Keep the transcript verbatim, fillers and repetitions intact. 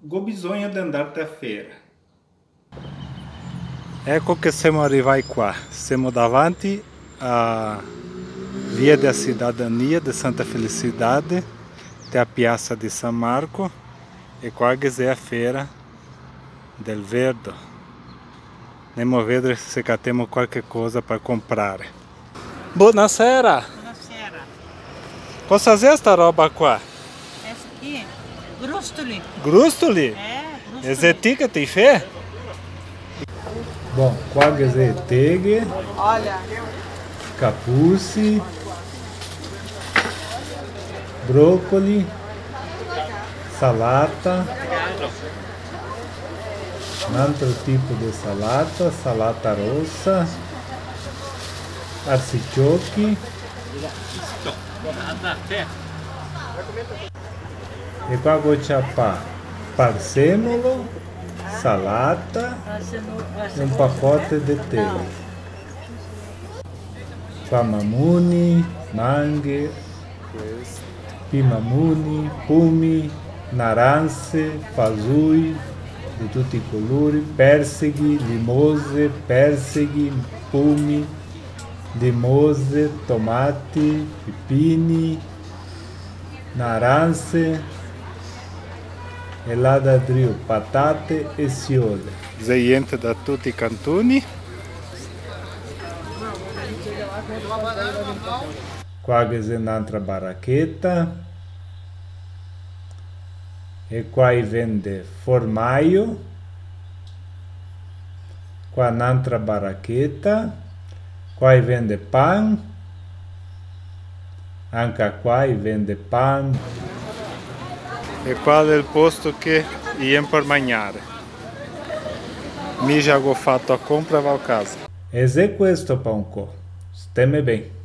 Go bisogno de andar te a fera. Eco che semo rivai qua. Semo davanti a Via da Cidadania de Santa Felicidade, te a Piasa de San Marco, e qua ghe xe a fera del verdo. Ndemo a vedar se catemo qualche cosa par comprar. Bonasera! Bonasera. Cosa xe sta roba qua? Essa aqui, grustoli. Grustoli? É, grustoli. E xe ti che te i fè? Bon, qua ghe xe teghe, olha, capusi, brocoli, salata, un altro tipo de salata, salata rosa, artichochi. E qua go ciapà parsemolo, salata e un pacote de teghe. Qua mamuni, manghe, pimamuni, pumi, naranse, fasui de tuti i colori, perseghi, limose, perseghi, pumi, limose, tomati, pipini, naranse, e là da drio patate e siole. Xe gente da tuti i cantoni. Qua ghe xe n'altra baracheta. E qua i vende formaio. Qua n'altra baracheta. Qua i vende pan. Anca qua i vende pan. E qua xe el posto che i vien par magnare. Mi xa go fato a compra, vao casa. E xe questo par ancò. Steme ben.